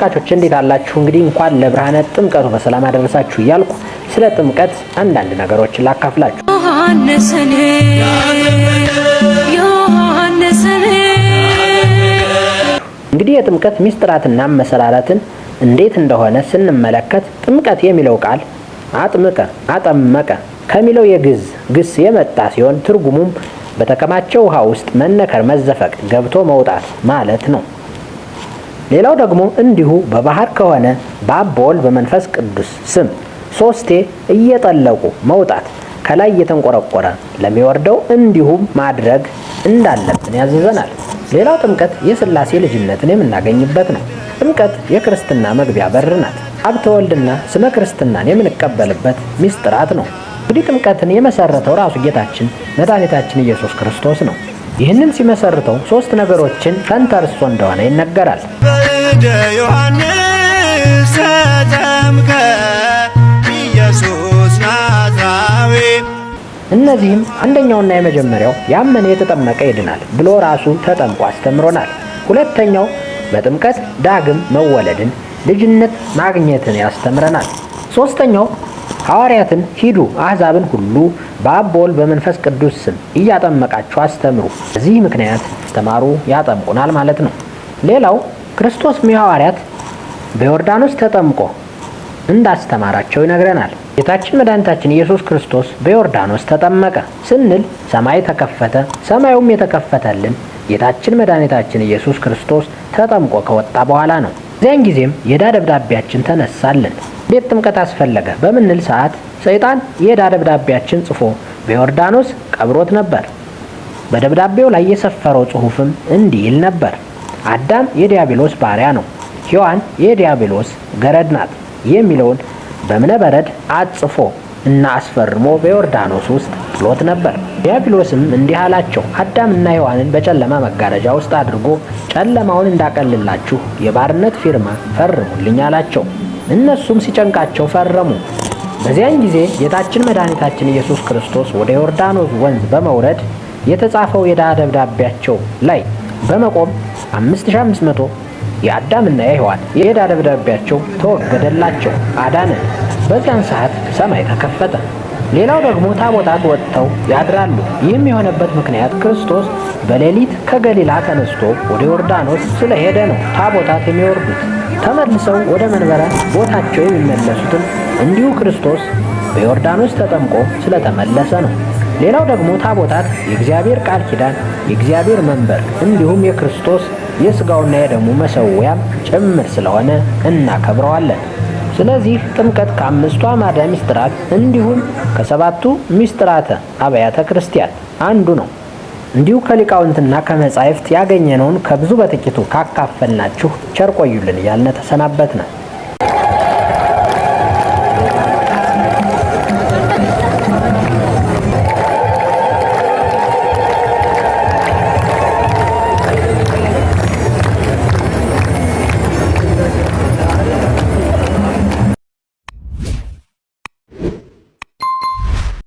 ተመልካቾች፣ እንዴት አላችሁ? እንግዲህ እንኳን ለብርሃነ ጥምቀቱ በሰላም አደረሳችሁ እያልኩ ስለ ጥምቀት አንዳንድ ነገሮችን ላካፍላችሁ። ዮሐንስን ዮሐንስን። እንግዲህ የጥምቀት ሚስጥራትና መሰላላትን እንዴት እንደሆነ ስንመለከት፣ ጥምቀት የሚለው ቃል አጥምቀ፣ አጠመቀ ከሚለው የግዕዝ ግስ የመጣ ሲሆን ትርጉሙም በተከማቸው ውሃ ውስጥ መነከር፣ መዘፈቅ፣ ገብቶ መውጣት ማለት ነው። ሌላው ደግሞ እንዲሁ በባህር ከሆነ በአብ፣ በወልድ፣ በመንፈስ ቅዱስ ስም ሶስቴ እየጠለቁ መውጣት፣ ከላይ እየተንቆረቆረ ለሚወርደው እንዲሁም ማድረግ እንዳለብን ያዝዘናል። ሌላው ጥምቀት የሥላሴ ልጅነትን የምናገኝበት ነው። ጥምቀት የክርስትና መግቢያ በር ናት። ሀብተ ወልድና ስመ ክርስትናን የምንቀበልበት ሚስጥራት ነው። እንግዲህ ጥምቀትን የመሰረተው ራሱ ጌታችን መድኃኒታችን ኢየሱስ ክርስቶስ ነው። ይህንን ሲመሰርተው ሶስት ነገሮችን ተንተርሶ እንደሆነ ይነገራል። በእደ ዮሐንስ ተጠምቀ ኢየሱስ ናዝራዊ። እነዚህም አንደኛውና የመጀመሪያው ያመነ የተጠመቀ ይድናል ብሎ ራሱ ተጠምቆ አስተምሮናል። ሁለተኛው በጥምቀት ዳግም መወለድን፣ ልጅነት ማግኘትን ያስተምረናል። ሶስተኛው ሐዋርያትን ሂዱ፣ አሕዛብን ሁሉ በአብ፣ በወልድ፣ በመንፈስ ቅዱስ ስም እያጠመቃችሁ አስተምሩ። በዚህ ምክንያት አስተማሩ ያጠምቁናል ማለት ነው። ሌላው ክርስቶስ የሐዋርያት በዮርዳኖስ ተጠምቆ እንዳስተማራቸው ይነግረናል። ጌታችን መድኃኒታችን ኢየሱስ ክርስቶስ በዮርዳኖስ ተጠመቀ ስንል ሰማይ ተከፈተ። ሰማዩም የተከፈተልን ጌታችን መድኃኒታችን ኢየሱስ ክርስቶስ ተጠምቆ ከወጣ በኋላ ነው። እዚያን ጊዜም የዕዳ ደብዳቤያችን ተነሳልን። እንዴት ጥምቀት አስፈለገ በምንል ሰዓት ሰይጣን የዕዳ ደብዳቤያችን ጽፎ በዮርዳኖስ ቀብሮት ነበር። በደብዳቤው ላይ የሰፈረው ጽሑፍም እንዲህ ይል ነበር፦ አዳም የዲያብሎስ ባሪያ ነው፣ ሔዋን የዲያብሎስ ገረድ ናት የሚለውን በእብነ በረድ አጽፎ እና አስፈርሞ በዮርዳኖስ ውስጥ ጥሎት ነበር። ዲያብሎስም እንዲህ አላቸው፦ አዳምና ሔዋንን በጨለማ መጋረጃ ውስጥ አድርጎ ጨለማውን እንዳቀልላችሁ የባርነት ፊርማ ፈርሙልኝ አላቸው። እነሱም ሲጨንቃቸው ፈረሙ። በዚያን ጊዜ ጌታችን መድኃኒታችን ኢየሱስ ክርስቶስ ወደ ዮርዳኖስ ወንዝ በመውረድ የተጻፈው የዕዳ ደብዳቤያቸው ላይ በመቆም 5500 የአዳምና የሔዋን የዕዳ ደብዳቤያቸው ተወገደላቸው፣ አዳነን። በዚያን ሰዓት ሰማይ ተከፈተ። ሌላው ደግሞ ታቦታት ወጥተው ያድራሉ። ይህም የሆነበት ምክንያት ክርስቶስ በሌሊት ከገሊላ ተነስቶ ወደ ዮርዳኖስ ስለሄደ ነው። ታቦታት የሚወርዱት ተመልሰው ወደ መንበረ ቦታቸው የሚመለሱትም እንዲሁ ክርስቶስ በዮርዳኖስ ተጠምቆ ስለተመለሰ ነው። ሌላው ደግሞ ታቦታት የእግዚአብሔር ቃል ኪዳን፣ የእግዚአብሔር መንበር እንዲሁም የክርስቶስ የስጋውና የደሙ መሰዊያም ጭምር ስለሆነ እናከብረዋለን። ስለዚህ ጥምቀት ከአምስቱ አዕማደ ምስጢራት እንዲሁም ከሰባቱ ምስጢራተ አብያተ ክርስቲያን አንዱ ነው። እንዲሁ ከሊቃውንትና ከመጻሕፍት ያገኘነውን ከብዙ በጥቂቱ ካካፈልናችሁ ቸር ቆዩልን እያልን ተሰናበትን።